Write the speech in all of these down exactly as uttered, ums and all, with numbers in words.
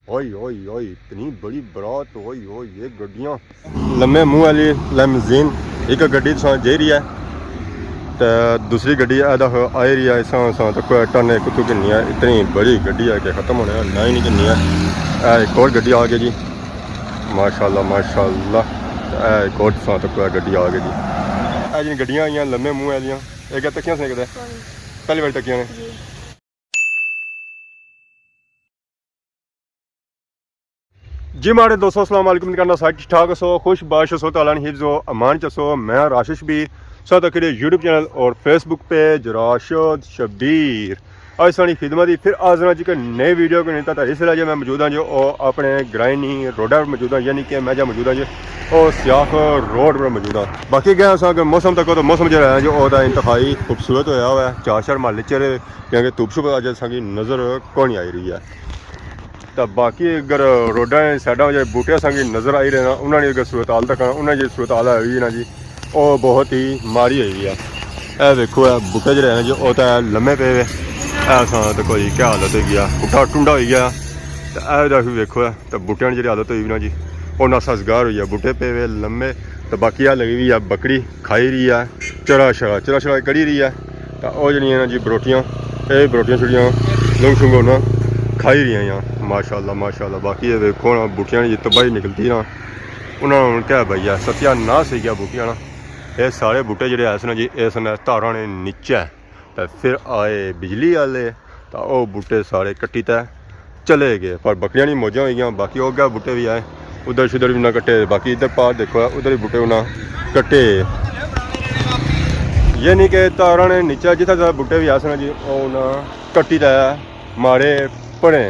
اوئے اوئے اوئے، اتنی بڑی برات، اوئے اوئے، یہ گڈیاں۔ لمے منہ والی لیمزین، ایک گڈی تساں جائی رہی ہے، تے دوسری گڈی ادا آئی رہی ہے۔ اساں اساں تک ٹن ہے کتھوں کنی ہے، اتنی بڑی گڈی ہے کہ ختم ہونے نہ ہی نہیں کنی ہے۔ اے ایک اور گڈی آ گئی جی، ماشاءاللہ ماشاءاللہ۔ تے اے ایک اور تساں تک گڈی آ گئی جی۔ اے جن گڈیاں آئیاں لمے منہ والیاں، اے کیا تکیاں سے کدے؟ پہلی بار تکیاں نے۔ جی ماڑے دوستو، السلام علیکم، کرنا سارے ٹھیک ٹھاک ہسو، خوش باش ہسو، تعالیٰ نے حفظ و امان چ ہسو۔ میں راشد شبیر، ساتھ اکھڑے یوٹیوب چینل اور فیس بک پیج راشد شبیر۔ آج سانی خدمت ہی پھر حاضر ہاں جی کہ نئے ویڈیو کو نہیں تھا۔ اس ویلے جو میں موجود ہاں جو او اپنے گرائنی روڈا پر موجود ہاں، یعنی کہ میں جا موجود ہاں جو او سیاخ روڈ پر موجود ہاں۔ باقی گیا سا کہ موسم تک تو موسم جو ہے جو او دا انتہائی خوبصورت ہویا ہوا ہے، چار چار محلے چہرے کیونکہ دھوپ شپ اج اساں کی نظر کونی آئی رہی ہے۔ تاں باقی اگر روڈاں سائیڈاں جے بوٹے اساں کی نظر آئی رہے نا، انہاں نی اگر صورتحال تکاں، انہاں نی صورتحال ہوئی نا جی، او بہت ہی ماڑی ہوئی ہے۔ اے ویکھو، اے بوٹے جڑے ہیں جی، او تے لمے پے ہوئے۔ اے اساں تے کوئی کیا حالت ہوئی گیا، بوٹا ٹنڈا ہوئی گیا۔ تے اے جا ویکھو، اے تے بوٹیاں نی جڑی حالت ہوئی نا جی، او ناسازگار ہوئی ہے، بوٹے پے ہوئے لمے۔ تے باقی اے لگی ہوئی ہے بکری، کھائی رہی ہے، چرا شرا، چرا شرا کری رہی ہے۔ تے او جڑیاں نا جی بروٹیاں، اے بروٹیاں چھڑیاں لنگ شنگ ہونا کھائی رہی ہیں۔ ماشاءاللہ، ماشاءاللہ۔ باقی اے ویکھو نا، بوٹیاں نی جی تباہی نکلتی نا، انہاں نے ہن کیا بھائی ہے، ستیاناس ہوئی گیا بوٹیاں نا۔ اے سارے بوٹے جڑے ایسے نا جی، ایسے نا تاراں نے نیچے۔ تے پھر آئے بجلی آلے، تے او بوٹے سارے کٹی تے چلے گئے۔ پر بکریاں نی موجاں ہوئی گیاں، باقی او اگے بوٹے وی آئے، ادھر شدھر وی انہاں کٹے۔ باقی ادھر پار دیکھو، ادھر وی بوٹے انہاں کٹے۔ یعنی کہ تاراں نے نیچے جتھے جتھے بوٹے وی آسن جی، او انہاں کٹی تے مارے پڑے۔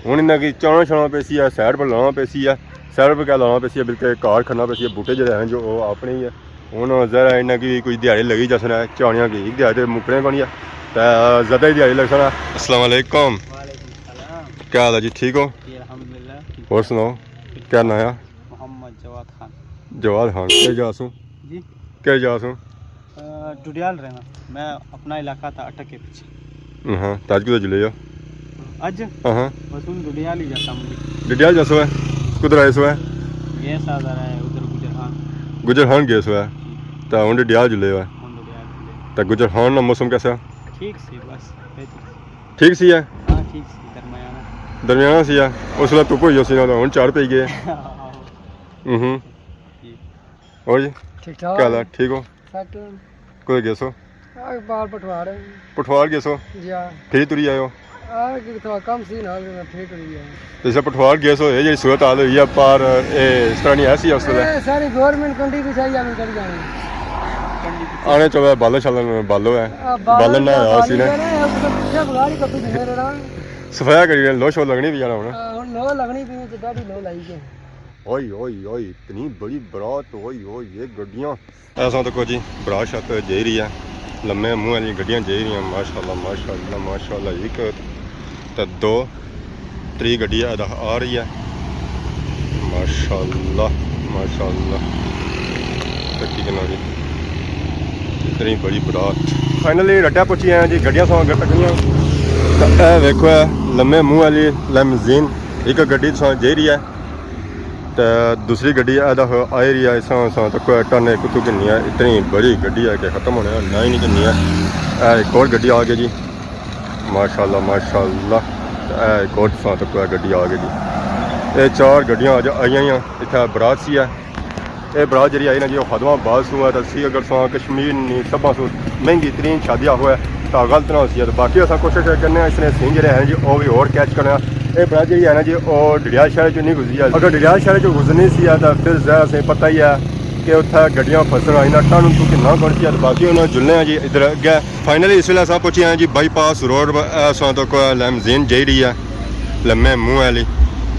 ہن انہاں کی چانا شانا پیسی ہے، سائیڈ پر لانا پیسی ہے، سائیڈ پر کیا لانا پیسی ہے، بلکہ کار کھڑنا پیسی ہے۔ بوٹے جڑے ہیں جو او اپنے ہی ہے۔ ہن ظاہر ہے انہاں کی کوئی دیہاڑی لگی جس نے چانیاں کی، ایک دیہاڑی تے مکنے کونی ہے، تے زیادہ ہی دیہاڑی لگ سنا۔ السلام علیکم۔ وعلیکم السلام۔ کیا حال ہے جی، ٹھیک ہو؟ جی الحمدللہ، ٹھیک۔ اور سناؤ، کیا نام ہے؟ محمد جواد خان۔ جواد خان، کیا جا سوں؟ جی؟ کیا جا سوں؟ آ، ڈڈیال رہنا۔ میں اپنا علاقہ تھا اٹک کے پیچھے۔ ہاں، تے اج کدھر جلے ہو؟ اج؟ ہاں ہاں۔ بس ہن ڈڈیال ہی جاتا ہوں۔ ڈڈیال جاسو ہے؟ کدھر آئے سو ہے؟ گئے سا ذرا ہے ادھر گجر خان۔ گجر خان گئے سو ہے؟ جی۔ تے ہن ڈڈیال جلے ہو ہے؟ ہن ڈڈیال جلے۔ تے گجر خان نا موسم کیسا ہے؟ ٹھیک سی بس، بہتر سی۔ ٹھیک سی ہے؟ ہاں، ٹھیک سی، درمیانہ۔ درمیانہ سی ہے۔ اس ویلے دھوپ ہوئی سی نا، تے ہن چار پئی گئے۔ آہو۔ ہوں ہوں۔ جی۔ اور جی؟ ٹھیک ٹھاک۔ کیا حال ہے؟ ٹھیک ہو؟ سیٹ۔ کوئی گیسو؟ آ، بال پٹھوار ہے۔ پٹھوار گیسو؟ جی ہاں۔ پھر تری آئے ہو؟ آ، کہ تھوڑا کم سی نال، پھر تری آئے۔ جیسے پٹھوار گیسو، یہ جی صورت حال ہوئی ہے پار، اے اس طرح نہیں ایسی اس ویلے؟ اے ساری گورنمنٹ کنڈی کی چاہیے، ہمیں کری جانی۔ آنے چلو، بالو شالو، بالو ہے۔ آ، بالو بالو نہ ہویا اسی نے۔ بالو ہے، اس کو پچھے بگاڑ ہی کتو دے رہا۔ صفایا کری لو، شو لگنی بھی جانا ہونا۔ آ، ہن لو لگنی بھی، تے ڈاڈی لو لائی گئی۔ اوئے، اوئے، اوئے، اتنی بڑی برات، اوئے، اوئے، یہ گڈیاں۔ ایسا تو کچھ جی، برات شات جائی رہی ہے، لمے منہ والی گڈیاں جائی رہی ہیں، ماشاءاللہ، ماشاءاللہ، ماشاءاللہ۔ ایک تے دو، تری گڈی ادا آ رہی ہے، ماشاءاللہ، ماشاءاللہ۔ تکی کنا جی، اتنی بڑی برات۔ فائنلی رٹا پہنچی ہیں جی، گڈیاں سو اگر تکنیاں۔ تے اے ویکھو، اے لمے منہ والی لیمزین، ایک گڈی سو جائی رہی ہے۔ تے دوسری گڈی ادا آئی رہی ہے، اساں، اساں تک ٹن ہے، کتھوں کنی ہے، اتنی بڑی گڈی ہے کہ ختم ہونے نہ ہی نہیں کنی ہے۔ اے ایک اور گڈی آ گئی جی، ماشاءاللہ، ماشاءاللہ۔ تے اے ایک اور تساں تک گڈی آ گئی جی۔ اے چار گڈیاں اج آئیاں ہیں، اتھے برات سی ہے۔ اے برات جڑی آئی نا جی، او خادم آباد سوں ہے، تے سی اگر تساں کشمیر نی سبھاں سوں مہنگی ترین شادی آخو ہے، تاں غلط نہ ہوسی ہے۔ تے باقی اساں کوشش کرنے آں اس نے سین جڑے ہیں جی، او وی ہور کیچ کرنے آں۔ اے برات جڑی ہے نا جی، او ڈڈیال شہر چوں نہیں گزری ہے۔ اگر ڈڈیال شہر چوں گزرنی سی ہے، تاں پھر ظاہر اساں پتہ ہی ہے کہ اتھا گڈیاں پھسن آئی نا، ٹن اتھوں کنا کون سی ہے۔ تے باقی انہاں جلنے آں جی ادھر اگے۔ فائنلی اس ویلے اساں پہنچے ہیں جی بائی پاس روڈ پر، اے اساں تک لیمزین جائی رہی ہے۔ لمے منہ والی،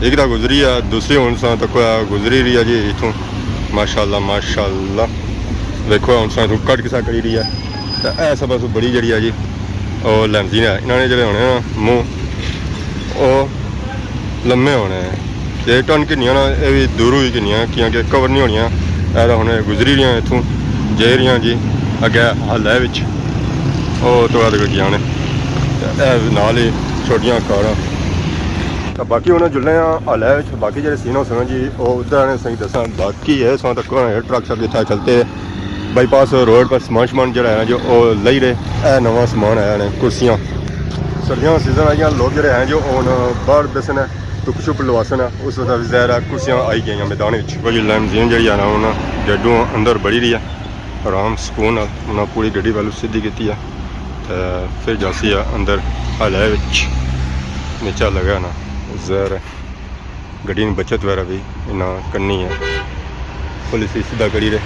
ایک تاں گزری ہے، دوسری ہن ساں تک گزری رہی ہے جی اتھوں۔ ماشاءاللہ، ماشاءاللہ۔ دیکھو ہن ساں اتھوں کٹ کسا کری رہی ہے۔ تے اے سب سوں بڑی جڑی ہے جی، او لیمزین ہے۔ انہاں نے جڑے ہونے نا منہ، او لمے ہونے ہیں۔ یہ ٹن کنیاں نا، اے وی دوروں ہی کنیاں، کیونکہ کور نہیں ہونیاں۔ اے تاں ہن گزری رہیاں اتھوں، جائی رہیاں جی اگے حلے وچ۔ او تو بعد گڈیاں نے۔ تے اے نال ہی چھوٹیاں کاراں۔ تاں باقی ہن جلنے آں ہالے وچ، باقی جیہڑے سین ہوسن جی، او ادھر آنے سہی دساں۔ باقی اے ساں تک ٹرک شرک اتھا چلتے، بائی پاس روڈ پر سامان شمان جیہڑا ہے نا جو، او لئی رہے۔ اے نواں سامان آیا نے، کرسیاں۔ سردیاں نا سیزن آئی گیا، لوگ جیہڑے ہیں جو ہن باہر بیسن، دھپ شپ لواسن، اس وقت ظاہر ہے کرسیاں آئی گئیاں میدان وچ۔ کوئی لیمزین جیہڑی ہے نا، ہن گیڈوں اندر بڑی رہی ہے، آرام سکون نال انہاں پوری گڈی پہلو سیدھی کیتی ہے۔ تے پھر جاسی ہے اندر ہالے وچ، نیچا لگا نا، ظاہر ہے گڈی نی بچت وغیرہ بھی انہاں کرنی ہے۔ پولیس ہی سیدھا کری رہے۔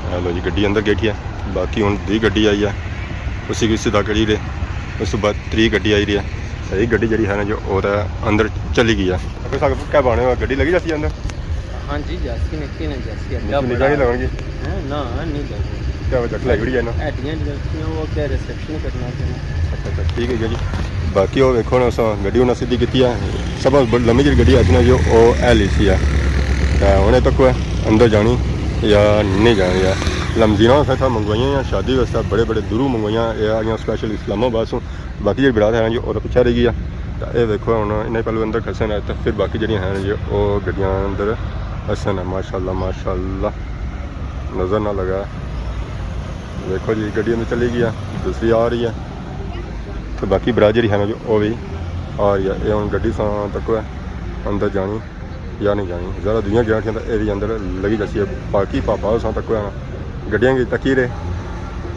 اے لو جی، گڈی اندر گیٹھی ہے، باقی ہن دوئی گڈی آئی ہے، اسی کی سیدھا کری رہے۔ اس تو بعد تری گڈی آئی رہی ہے۔ صحیح گڈی جیہڑی ہے نا جو، او تے اندر چلی گئی ہے۔ ابھی ساکو کیا بانے ہوا، گڈی لگی جاسی ہے اندر؟ ہاں جی، جاسی نے، کی نہ جاسی ہے؟ نیچے نیچا نہیں لگن گی؟ ہیں؟ نہ، نہیں لگن۔ کیا وجہ کھلائی ہوئی ہے نا؟ ہڈیاں جلسیاں، وہ کیا ریسپشن کرنا پڑنا۔ اچھا اچھا، ٹھیک ہے جی۔ باقی او ویکھو نا، اساں گڈی انہاں سیدھی کیتی ہے۔ سب تو بڑ-، لمبی جیہڑی گڈی آسی نا جو، او اے لی سی ہے۔ تے ہن اے تکو ہے اندر جانی یا نہیں جانی ہے۔ لمزیناں اساں اتھا منگوائیاں یا شادی واسطے بڑے بڑے دوروں منگوائیاں، اے آ گیاں سپیشل اسلام آباد سوں۔ باقی جیہڑی برات ہے نا جو، او تاں پچھے رہی گئی ہے۔ تے اے ویکھو ہن انہاں پہلو اندر کھسن ہے، تے پھر باقی جیہڑیاں ہیں جو، او گڈیاں اندر کھسن ہے۔ ماشاءاللہ، ماشاءاللہ، نظر نہ لگا۔ ویکھو جی، گڈی اندر چلی گئی ہے، دوسری آ رہی ہے۔ تے باقی برات جیہڑی ہے نا جو، او وی آ رہی ہے۔ اے ہن گڈی ساں تکو ہے اندر جانی یا نہیں جانی۔ ذرا دوئیاں گیٹیاں تے اے وی اندر لگی جاسی ہے۔ باقی پاپا اساں تکو ہے نا، گڈیاں کی تکی رہے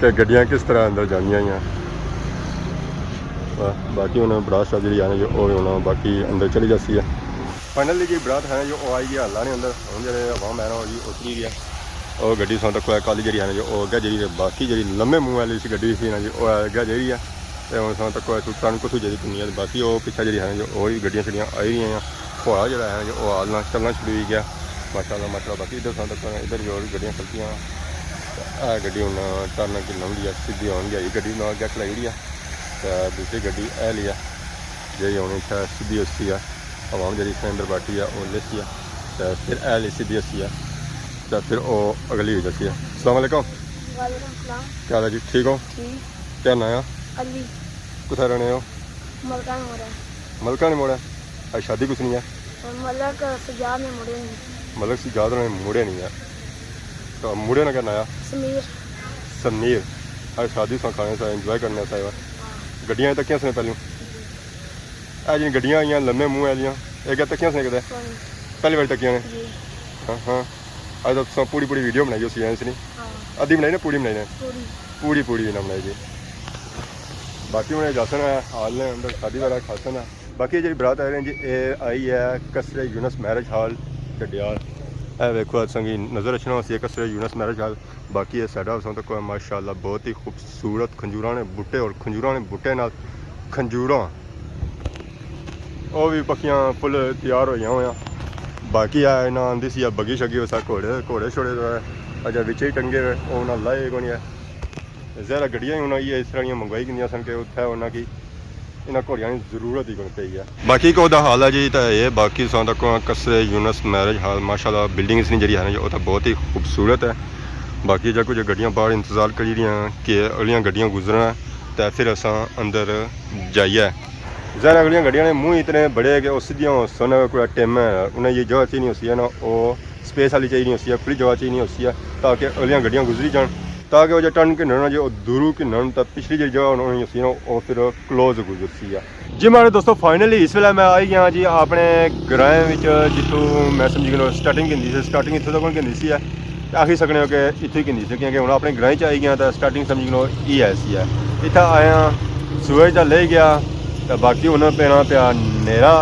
کہ گڈیاں کس طرح اندر جانیاں ہیں۔ باقی ہن برات شرات جیہڑی ہے نا جو، او وی ہن باقی اندر چلی جاسی ہے۔ فائنلی جی برات ہے نا جو، او آئی گئی ہالے نے اندر۔ ہن جیہڑے عوام ہے نا، او جی اتری گیا۔ او گڈی ساں تکو ہے کالی جیہڑی ہے نا جو، او اگے جائی رہی ہے۔ باقی جیہڑی لمبے منہ والی سی گڈی سی نا جی، او اگے جائی رہی ہے۔ تے ہن ساں تکو ہے ٹرن کتھوں جائی کنی ہے، باقی او پچھے جیہڑی ہے نا جو، او وی گڈیاں شڈیاں آئی رہیاں ہیں۔ پھوڑا جیہڑا ہے جو، او ہالنا چلنا شروع ہوئی گیا۔ ماشاءاللہ، ماشاءاللہ۔ باقی ادھر ساں تکو ہے، ادھر وی ہور گڈیاں کھلتیاں۔ تے اے گڈی ہن ٹرن اگے لنگھ گئی ہے، سیدھی ہون گئی گڈی نال اگے کھلائی اوڑی ہے۔ تے دوسری گڈی اے لی ہے، جیہڑی ہن اتھے سیدھی ہوسی ہے۔ عوام جیہڑی اتھے اندر بیٹھی ہے، او لیسی ہے۔ تے پھر اے لی سیدھی ہوسی ہے۔ تے پھر او اگلی ہوئی جاسی ہے۔ السلام علیکم۔ وعلیکم السلام۔ کیا حال ہے جی؟ ٹھیک ہو؟ ٹھیک۔ کیا ناں ہے؟ علی۔ کتھے رہنے ہو؟ ملکان موڑ ہے۔ ملکان موڑ ہے۔ اج شادی کس نی ہے؟ ملک سجاد نے مڑے نہیں۔ ملک سجاد نے مڑے نہیں ہے۔ تو مڑے نا کیا ناں ہے؟ سمیر۔ سمیر۔ اج شادی سا کھانے سا، انجوائے کرنے سا۔ ہاں۔ گڈیاں تکیاں سے پہلے؟ اے جی گڈیاں آئیاں لمے منہ آلیاں، اے کیا تکیاں سے کدے؟ کوئی نہیں۔ پہلی بار تکیاں نے؟ جی۔ ہاں ہاں۔ اج تو تساں پوری پوری ویڈیو بنائی ہوسی، ایسے نہیں؟ ہاں۔ ادھی بنائی نا، پوری بنائی نے؟ پوری۔ پوری پوری نہ بنائی جی۔ باقی ہن اے جاسن ہے، حال نے اندر شادی والا کھاسن ہے۔ باقی جیہڑی برات آئی رہی جی، اے آئی ہے قصر یونس میرج ہال ڈڈیال۔ اے ویکھو، تساں کی نظر اچھنا ہوسی ہے قصر یونس میرج ہال۔ باقی اے سائیڈ آف ساں تکو ہے، ماشاءاللہ بہت ہی خوبصورت کھنجوراں نے بوٹے، اور کھنجوراں نے بوٹے نال کھنجوراں او وی پکیاں فل تیار ہوئیاں ہویاں۔ باقی اے انہاں آندی سی بگی شگی، اسا گھوڑے، گھوڑے شوڑے تے اجے وچے ہی ٹنگے ہوئے، او انہاں لائے کوئی نہیں ہے۔ ظاہر ہے گڈیاں ہی انہاں یہ اس طرح دیاں منگوائی گھندیاں سن کہ اتھے انہاں کی انہاں گھوڑیاں نی ضرورت ہی کوئی پئی ہے۔ باقی کو دا حال ہے جی، تے اے باقی تساں تکو قصر یونس میرج ہال، ماشاءاللہ بلڈنگ اس نی جیہڑی ہے نا، او تاں بہت ہی خوبصورت ہے۔ باقی جا کچھ گڈیاں باہر انتظار کری رہیاں کہ اگلیاں گڈیاں گزرن، تے پھر اساں اندر جائیے۔ ظاہر ہے اگلیاں گڈیاں نے منہ اتنے بڑے کہ او سدھیاں ہوسن، کوئی ٹائم ہے، انہاں یہ جگہ چاہیے نہیں ہوسی ہے نا، او سپیس والی چاہیے نہیں ہوسی ہے، کھلی جگہ چاہیے نہیں ہوسی ہے، تاکہ اگلیاں گڈیاں گزری جان۔ تاکہ او جے ٹرن گھنن نا جے او دوروں گھنن تاں پچھلی جیہڑی جگہ ہونی ہوسی نا او پھر کلوز گزرسی ہے۔ جی ماڑے دوستو، فائنلی اس ویلے میں آئی گیا جی اپنے گرائیں وچ، جتھوں میں سمجھی گھنو سٹارٹنگ گھندی سی، سٹارٹنگ اتھوں تک گھندی سی ہے۔ تے آکھی سکنے ہو کہ اتھوں ہی گھندی سی، کیونکہ ہن اپنے گرائیں چ آئی گیا تاں سٹارٹنگ سمجھی گھنو ای ایسی ہے۔ اتھا آیا، سورج تاں لہی گیا، تے باقی ہن پینا پیا نیرا۔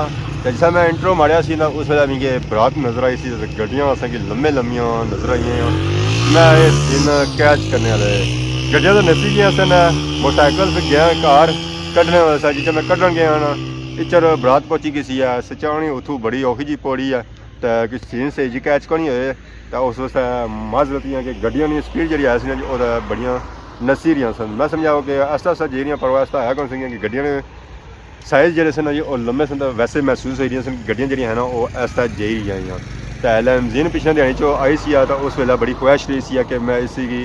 تے جسا میں انٹرو ماریا سی تاں اس ویلے مکی برات نظر آئی سی، تے گڈیاں اساں کی لمے لمیاں نظر آئیاں۔ میں اے سین کیچ کرنے والے، گڈیاں تاں نسی گیاں سن، موٹرسائیکل پھر گیا گھر کڈنے والے سا، جتھے میں کڈن گیا نا، اچر برات پہنچی گئی سی ہے، سچانی اتھوں بڑی اوکھی جی پوڑی ہے، تے کچھ سین صحیح جی کیچ کونی ہوئے۔ تے اس واسطے معذرت ہی ہے کہ گڈیاں نی سپیڈ جیہڑی ہے سی نا جی، او تے بڑیاں نسی رہیاں سن۔ میں سمجھاؤ کہ آہستہ آہستہ جیہڑیاں پرواز تاں ہے کون سن کہ گڈیاں نے سائز جیہڑے سن نا جی، او لمے سن، تے ویسے محسوس ہوئی رہیاں سن کہ گڈیاں جیہڑیاں ہیں نا، او آہستہ جائی رہیاں ہیں۔ تے لیمزین پچھلے دھیاڑی چ آئی سی آ، تے اس ویلے بڑی خواہش رہی سی آ کہ میں اسی کی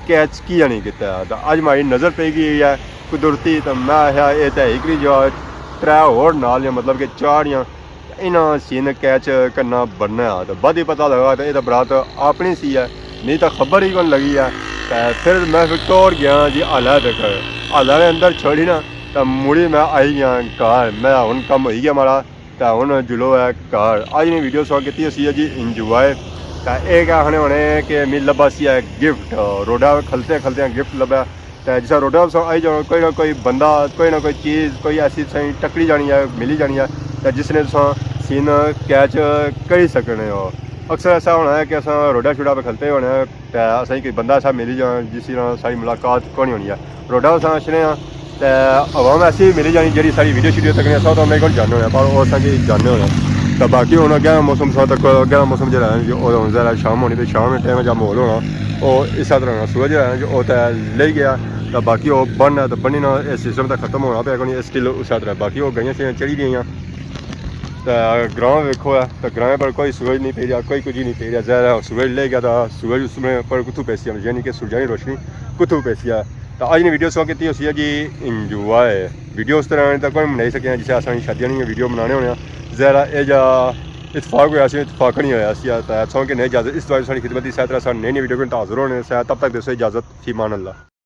کیچ کیاں نہیں کیتا۔ تے اج ماڑی نظر پئی گئی ہے قدرتی، تے میں آخیا، اے تے ہک نی جا ترے ہور نال یا مطلب کہ چار یا انہاں سین کیچ کرنا بننا ہے۔ تے بعد ہی پتہ لگا تے اے تاں برات اپنی سی ہے، نہیں تاں خبر ہی کون لگی ہے۔ تے پھر میں پھر ٹور گیا جی حالے تک، حالے نے اندر چھوڑی نا، تے مڑی میں آئی گیا گھر۔ میں ہن کم ہوئی گیا ماڑا، تے ہن جلو ہے گھر۔ اج نی ویڈیو سو کیتی اسی ہے جی انجوائے۔ تے اے کیا آخنے ہونے کہ می لبھا سی ہے گفٹ، روڈا کھلتے کھلتے گفٹ لبھا۔ تے جسا روڈا سو آئی جاؤ، کوئی نہ کوئی بندہ، کوئی نہ کوئی چیز، کوئی ایسی تساں ٹکری جانی ہے، ملی جانی ہے، تے جس نے تساں سین کیچ کری سکنے ہو۔ اکثر ایسا ہونا ہے کہ اساں روڈا شوڈا پہ کھلتے ہونے ہیں، تے اساں کوئی بندہ ایسا ملی جانا جس نال ساری ملاقات کونی ہونی ہے۔ روڈا اساں اچھنے ہاں، تے عوام ایسی ملی جانی جیڑی ساری ویڈیو شیڈیو تکنے، اساں تو میرے کول جانے ہونے، پر او اساں کی جانے ہونے۔ تے باقی ہن اگے موسم سا تک، اگے موسم جیڑا ہے جو او ہن ذرا شام ہونی، تے شام نے ٹائم جا ماحول ہونا، او اس طرح نا سورج جیڑا ہے جو او تے لئی گیا، تے باقی او بننا تے بنی نا، اے سسٹم تے ختم ہونا پیا کونی، اے سٹل اس طرح۔ باقی او گئیاں شیاں چڑھی گئیاں۔ تے گراں ویکھو ہے، تے گراں پر کوئی سورج نہیں پی رہیا، کوئی کچھ نہیں پی رہیا۔ ظاہر ہے سورج لے گیا، تے سورج اس میں پر کتھوں پیسی، یعنی کہ سورجانی روشنی کتھوں پیسی ہے۔ تے اج نی ویڈیو سو کیتی اسی ہے جی انجوائے۔ ویڈیو اس طرح تے کوئی بنائی سکے ہیں، جسے اساں شادیاں نی ویڈیو بنانے ہونے ہیں۔ ظاہر ہے اے جا اتفاق ہویا سی، اتفاق نہیں ہویا سی۔ تے سو کہ نہیں اجازت، اس طرح ساری خدمت دی، اس طرح ساری نئی نئی ویڈیو کے حاضر ہونے سے۔ تب تک دیسو اجازت، فی امان اللہ۔